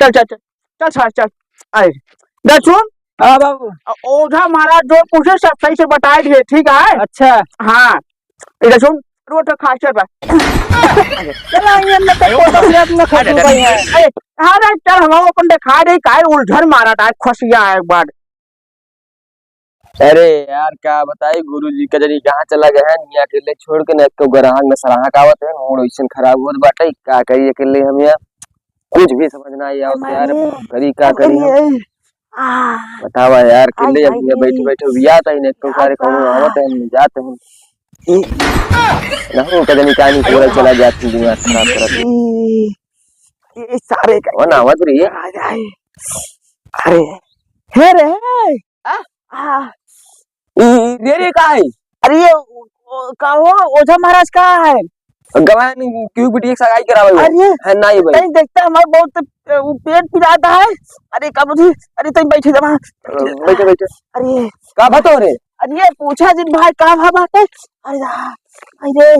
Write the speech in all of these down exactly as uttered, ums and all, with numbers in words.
चल, चल, चल। चल, चल, चल। अरे, इधर सुन। हाँ, बाबू। अ, ओझा महाराज जो पूछे, सब सही से बताए दिए, ठीक है? अच्छा। हाँ। इधर सुन, रोट खा, चल बा। चल, आइए, मैं तो फोटो से अपना खा चुका है। अरे, अरे, चल, हम अपन दिखा दे, काहे उलझन मारा था, खसिया है एक बार। अरे यार, का बताई, गुरुजी का जनी कहाँ चला गए हैं, यहाँ अकेले छोड़ के ना, एको ग्राहक न सराहक आवत है, मूड वैसन खराब होत बाटे, का करी अकेले हम यहाँ, कुछ भी समझ ना आई आवत यार, करी का करी हम? बतावा यार, अकेले हम यहाँ बैठे बैठे उबियात है, न एको सारे कौनो आवत है, न जात है। नहीं, का जनी कहाँ नहीं पूरा चला जात है, दिमाग खराब करत है। ये सारे का कौन आवत रही है? अरे, हे रे, आ? आ। ई, ई, रे, रे, का है? अरे, ये, ओ, ओ, का हो, ओझा महाराज का है? गवाह नहीं, क्यों बिटिया की सगाई करावे हो? अरे, है ना ये भाई? नहीं देखते, हमारे बहुत, अ, वो पेट पिराता है। अरे, का बुझी? अरे, तई बैठे जमा। अ, बैठे, बैठे। अरे। का बात हो रे? अरे, ये पूछा जिन भाई, का भा बात है? अरे, आ, अरे,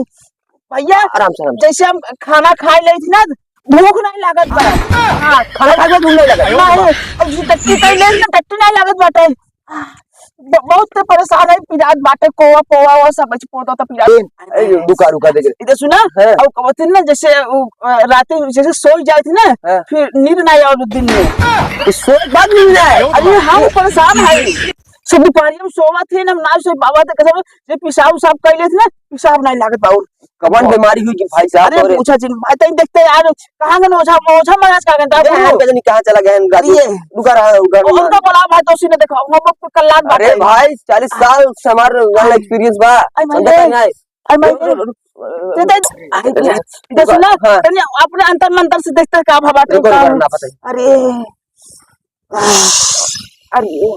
भैया, आराम से, आराम से। जैसे हम खाना खाए लेत ही ना, भूख नहीं लागत बा। हाँ, खाना खाए के भूख नहीं लागत। नहीं, अब जी टट्टी कर ले ना, टट्टी नहीं लागत बाटे। ब-, बहुत परेशान है, पिरात बाटे, कोवा, पोवा, वो सब बच पोता तो पिरात। ए, ए, रुका, रुका, देख। इधर सुना, हाँ। अब कहते ना, जैसे वो, अ, रात में जैसे सोई जाए थे ना, हाँ। फिर नींद नहीं आवे दिन में। तो सोए के बाद नींद आए? अरे, हम परेशान है। सब दुपहरिया में सोवा थे ना, हम ना सोए पावा थे, कसम, जे पेशाब उशाब कर लेत ना, पेशाब नहीं लागत बा। कवन बीमारी हुई कि भाई साहब? अरे, तोरे पूछा जिन, भाई, तई देखते यार, कहाँ गन ओझा, ओझा महाराज कहाँ गन? अरे, बोलो। हम कजनी कहाँ चला गए हैं, गाड़ी अरे, ये। रुका रहा, रुका, रुका। उनका बोला भाई, तो उसी ने देखा, हम लोग को कल्लाक बात अरे है। भाई, चालीस हाँ। साल से हमार वाला हाँ। experience बा। अरे, समझा भाई, नहीं? अरे, भाई, रुक, रुक, रुक, दे, दे, रुक, अरे, रुक, इधर रुक, सुना, हाँ। तनी अपने अंतर मंतर से देखते हैं, का भाव बाटे, रुको, का रुको, ना पता है। अरे, अरे,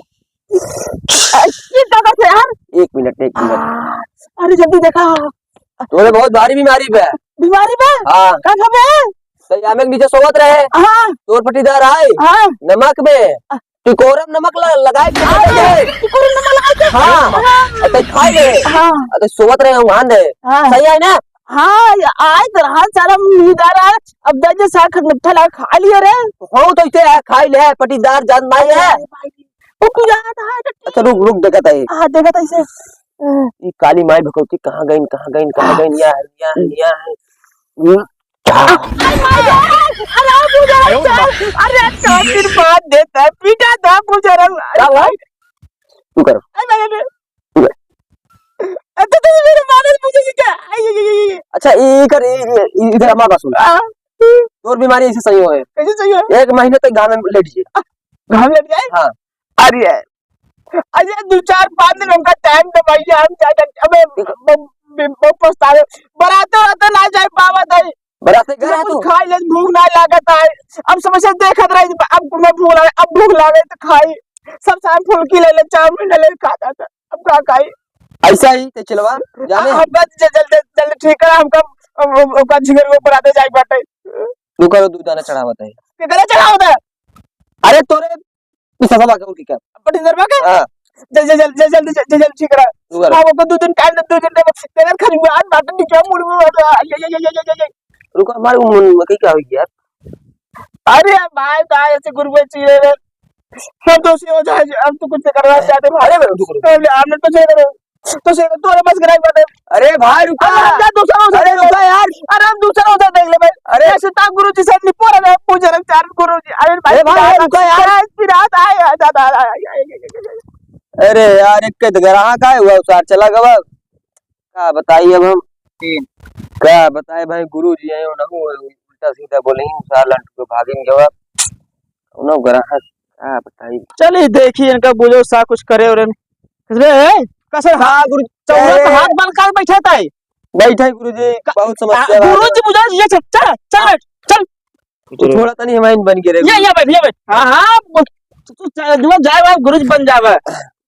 अरे, ये का बात है यार? एक मिनट, एक मिनट। आ, अरे, जल्दी देखा। तोरे बहुत भारी बीमारी बे। बीमारी बे? हाँ। का खबे? तो यहाँ में नीचे सोवत रहे। हाँ। तोर पटीदार आए। हाँ। नमक में। आ। टिकोरम नमक ल-, लगाए के आ, सोवत रहे। टिकोरम नमक लगाए के? हाँ। हाँ। अरे खाए ले। हाँ। अरे सोवत रहे, वहाँ रहे। हाँ। सही है ना? हाँ, ये आए तो रहा सारा मुंह डाला। अब दे दे साग खट मिठा लगा खा लियो रे। हो तो इसे है, खाई ले, पटीदार जान माई है। अरे भाई, वो पिया था, अच्छा, रुक, रुक, देखत है। हाँ, देखत है इसे। ई काली माई भगवती कहाँ गइन, कहाँ गइन, कहाँ गइन, या, या, या। अरे, अरे, बुझारम साहब, अरे, काफिर मार देता है, पीटा था बुझारम। का भाई? तू कर। अरे, भाई, अरे। तू कर। अरे, तो, तो मेरे मारे मुझे ये क्या? आई, आई, आई, आई। अच्छा, ई, ई कर, ई, ई, ई, इधर हमारे पास सुन। हाँ। तोर बीमारी ऐसे सही होए। कैसे सही होए? एक महीने तक गाँव में लेट जाए। गाँव में लेट जाए? हाँ। अरे, अरे, दो चार पाँच दिन हमका time दे भैया, हम जाए, अबे, ब-, ब-, ब-, पछतावे। बराते, बराते ना जाए पावत है। बराते घर है कुछ तू? खाई ले, भूख ना लागत है। अब समस्या देखत रही, अब मैं भूख लागे, अब भूख लागे तो खाई। सब सामान फुल्की ले ले, चाउमीन ले ले, खाता था। अब का खाई? ऐसा ही ते चलवा, जाने? आ, हमका ज-, जल्दी, जल्दी ठीक करा, हमका, अब, अब, अब का झिंगर को बराते जाए बाटे। रुका, दू दाना चढ़ावत है। के करे चढ़ावत है? अरे तोरे ई सफा बा के उनकी का? पटीदार बा के? हाँ। जल, जल, जल, जल, जल्दी, जल, जल, जल्दी ठीक रहा। तू कर। हाँ, वो को दो दिन time दे, दो दिन time। तेरे खाली बात, बात नहीं क्या, मुड़ में बात, आई, आई, आई। रुको, हमारे को मुड़ में कहीं क्या हो गया? अरे भाई, का ऐसे गुरुबे चीरे रे? हम तो से हो जाए, हम तो कुछ करवा चाहते भाई। अरे, रुको, रुको। हमने, हमने तो से करो। तो से तोरे बस गिराई बाटे। अरे भाई, रुका। अरे, हम जा दूसरा उधार अरे, देख ले। रुका यार। अरे, हम दूसरा उधार देख ले भाई। अरे। ऐसे ताप गुरुजी से निपोर है, पूछ रहे चार गुरुजी। अरे भाई, अरे भाई, रुका यार। पिरात आए, आ, जा, जा, जा, जा, जा, जा। अरे यार, एक के तो ग्राहक आए हुआ, उसार चला गवा। का बताई अब हम? का बताई भाई, गुरुजी आए हो ना हो, उल्टा सीधा बोले ही, उसार लंटू के भागिन गवा। कौनो ग्राहक, का बताई? चलिए, देखिए, इनका बुझो सा कुछ करे और इन-, रे, कसर हाँ, गुरु, चौरा अरे। का हाथ बांध कर बैठा था। बैठा है गुरुजी, का-, बहुत समस्या आ, बा। गुरुजी बुझा, ये चल, चल, चल, चल। तू थोड़ा तनी हमाइन बन के रे ये, गुरु। ये बैठ, ये बैठ। हाँ, हाँ, तू, तू च-, जो जाए, गुरुजी बन जावे।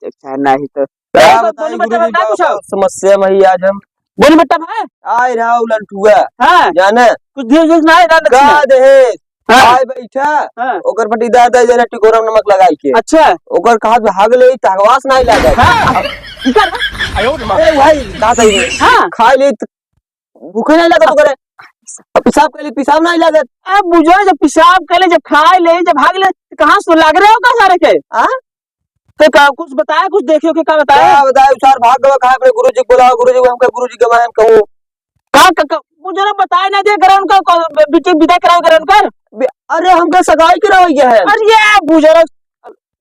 अच्छा, नहीं तो। का ए, बताई बोनी बेटा, गुरुजी, का का पूछो? बहुत समस्या में ही आज हम। बोनी बेटा भाई। आए रहा उ लंटुआ। हाँ। जाने? कुछ दहेज, दहेज ना है, दान का दक्षिणा? दहेज? हाँ। आए बैठा, हाँ। ओकर पटीदार दे देना टिकोरा में नमक लगाई के। अच्छा। ओकर कहा जो हग ले, त हगवास नहीं लगा। हाँ। इधर। अरे भाई, का सही है? हाँ। खा ले, त भूखे नहीं लगा तो करे। अब पेशाब कइले, पेशाब नाहीं लागत। अब बुझो, जब पेशाब कइले, जब खाइ ले, जब भाग ले, तो कहाँ से लाग रहे हो का सारे के? हाँ? तो का कुछ बताया, कुछ देखे के का बताया? का बताया, उ सार भाग गवा कहाँ अपने गुरुजी के बोलावा, गुरुजी को हमका गुरुजी गवा हम कहूँ। का, का, का, वो जरा बताए ना दे, ग्राउंड का, का, बेटी विदा कराओ ग्राउंड कर। बे-, अरे हमका सगाई करावे के है। अरे ये बुजुर्ग,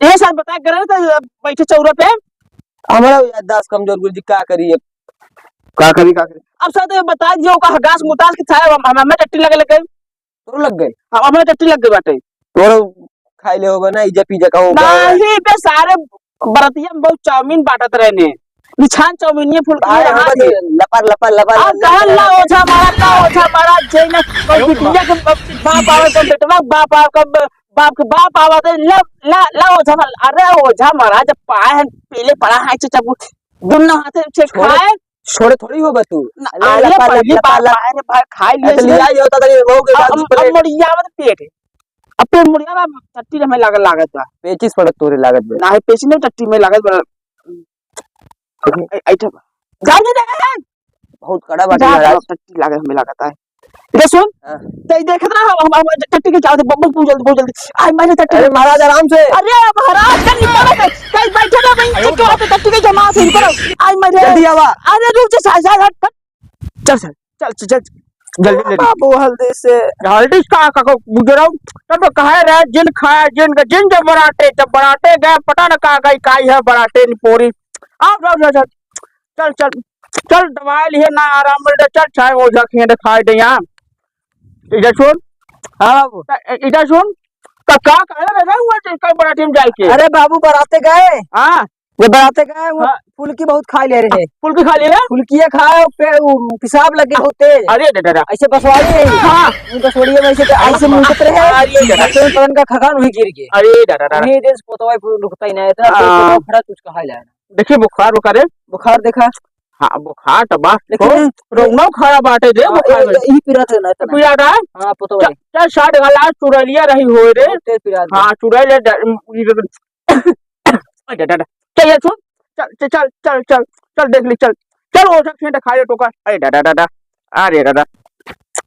ये सब बताए ग्राउंड तो बैठे चौरा पे। हमारा याददाश्त कमजोर गुरुजी, का करी अब? का करी, का करी? अब सब तो बता दियो का हगास मुतास के था, हम, हम, हमें टट्टी लगे लगे। तोरो लग गए? हाँ, हमें टट्टी लग गई बाटे। तोरो खाई ले होगा ना, इजा पीजा का होगा। नहीं बे, सारे बरतिया में बहुत चाउमीन बांटत रहने। निछान चाउमीन ये फुल भाई, रहा हम है। लपर, लपर, लपर, अब लपर, कहल ला लपर। ओझा मारा, का ओझा मारा, जे ना कोई बिटिया के बाप आवे, कोई बेटवा के बाप आवे, कब बाप के बाप आवे, तो ला, ला, ला ओझा मारा। अरे ओझा मारा, जब पाए हैं, पीले पड़ा है, चचा, दुन्नो हाथे से छोड़। खाए। छोड़े थोड़ी होबा तू। न, अरे अरे लपा, पहली लपा, बार लपा। आए रे भाई, खाई लिया अरे से। लिया ही होता था, ये हो गया अब, बात अब, ऊपर अब है। मुड़िया में पेट है। अब पेट मुड़िया में टट्टी में लागत, लागत बा। पेचिस पड़त तोरे लागत बा। नाही, पेचिस नहीं, टट्टी में लागत बा। ऐ, ऐ, ऐ, जा, जा, जा, जा। बहुत कड़ा बाटे जा, महाराज। जा, टट्टी लागत में लागत है। इधर सुन। हाँ। तो ये देख ना, हम, हम, हम टट्टी के जाओ, बहुत, बहुत जल्दी, बहुत जल्दी। आई मारे टट्टी। अरे महाराज, आराम से। अरे महाराज, कल निकल के, कल बैठे ना, मैं आयो चुप रहो, टट्टी के जमा से निकलो। आई मारे। जल्दी आवा। अरे रुक जा, जा, जा, जा। चल, चल, चल, चल, चल, जल्दी, जल्दी। बाबू हल्दी से। हल्दी का, का, का, बुजुर्ग, तब तो कहे रहे, जिन खाए, जिन का, जिन जब बराते, जब बराते गए, पता न का गई, काई है बराते न पोरी। आओ, जाओ, जाओ, जाओ। चल, चल, चल, दवाई लिए ना आराम मिल रहा, चल, चाहे ओझा खिए दिखाई दे यहाँ। इधर सुन। हाँ बाबू। त-, इधर सुन। त का कहे रहे, रहे हुआ थे, कई बराती में जाए के? अरे बाबू, बराते गए। हाँ। ये बराते गए, वो हाँ। फुल्की बहुत खा ले रहे। फुल्की खा ले रहे? फुल्किया खाए, पे-, वो पेशाब लगे बहुत तेज। अरे दादा। ऐसे बसवारी रही। हाँ। उनका सोड़िया में ऐसे, ऐसे मुंह रहे। अरे दादा। ऐसे पवन का खखान वहीं गिर गए। अरे दादा, दादा। वहीं दिन से पोतवा फुल रुकता ही नहीं था, तो हाँ। पोतवा खड़ा कुछ कहा जाए। देखिए, बुखार उखार है? बुखार देखा? हाँ, बुखार तो बा। लेकिन तो ये रौनक खड़ा बाटे रे, हाँ, बुखार ये, में। ये, यही पीरा थे ना, तो इतना। तू याद आए? हाँ, पुतवा चल, है। चल, साठ गला चुरैलिया रही होए रे। बहुत तेज पीरा था। हाँ, चुरैलिया डा-, अरे दादा, चल, ये सुन। चल, चल, चल, चल, चल, चल, देख ली, चल। चल, ओझा खेंड खाए टोका। अरे दादा, दादा। अरे दादा।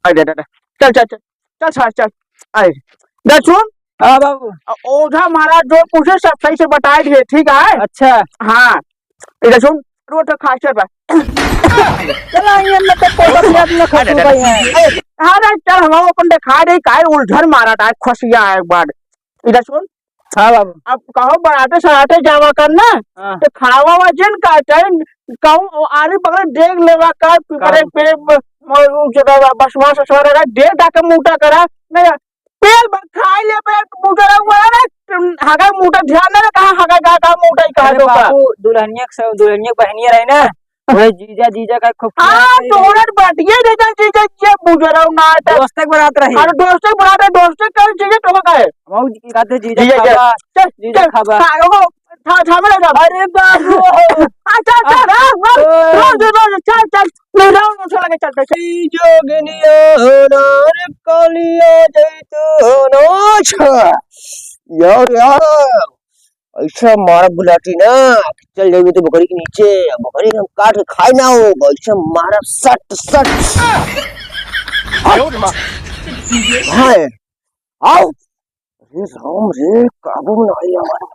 अरे दादा। चल, चल, चल। चल सार, चल। आए। इधर सुन। हाँ बाबू। अ, ओझा महाराज जो पूछे सब सही से बताए दिए, ठीक है? अच्छा। हाँ। इधर सुन, रोट खा चल बा। चला, ये न तो कोई बात नहीं, अपना खसू भाई है। अरे, अरे, चल, हम अपन दिखा दे, काहे उलझन मारा था, खसिया है एक बार। इधर सुन। हाँ बाबू। अब कहो बराते सराते जावा कर ना, हाँ। तो खावा वा जिन का चाहे, कहूँ आरी पकड़े देख लेवा का, पकड़े हाँ। पे, ब-, म-, उ जगह बसवा ससवा रहा, देख डाके मुटा करा, नहीं, पेल भर खाई ले, पेल मुटा रहा हुआ है ना, हगा मुटा ध्यान ना रहा, कहाँ हगा का, का मुटा ही कहा अरे दो का। बाबू, दुल्हनिया के सब, दुल्हनिया के बहनिया रही ना, वही जीजा, जीजा का खूब हाँ, प्यार रही। तोहर बटिये जीजा, जीजा, ये बुजरौ ना था। दोस्ते के बरात रही। अरे दोस्ते के बरात है, दोस्ते के कल जीजा तो का है। मऊ जी कहते जीजा जीजा, खाबा, चल, जीजा चल, खाबा। खा, ओ, खा, खा, मेरा जा। अरे बाबू। आ, चल, चल, आ, आ, आ, ओ। रोज, रोज, चल, चल, मेरा रोज अच्छा लगे, चल, चल, चल। ई जोगिनिया नार कालिया जैतून। अच्छा। यार, यार। ऐसा मारा गुलाटी ना कि चल जाइबे तो बकरी के नीचे, बकरी के हम काट के खाए ना हो, ऐसा मारा सट सट। आयो रे माँ। हाँ, आओ। अरे राम रे, काबू में ना आई हमारे।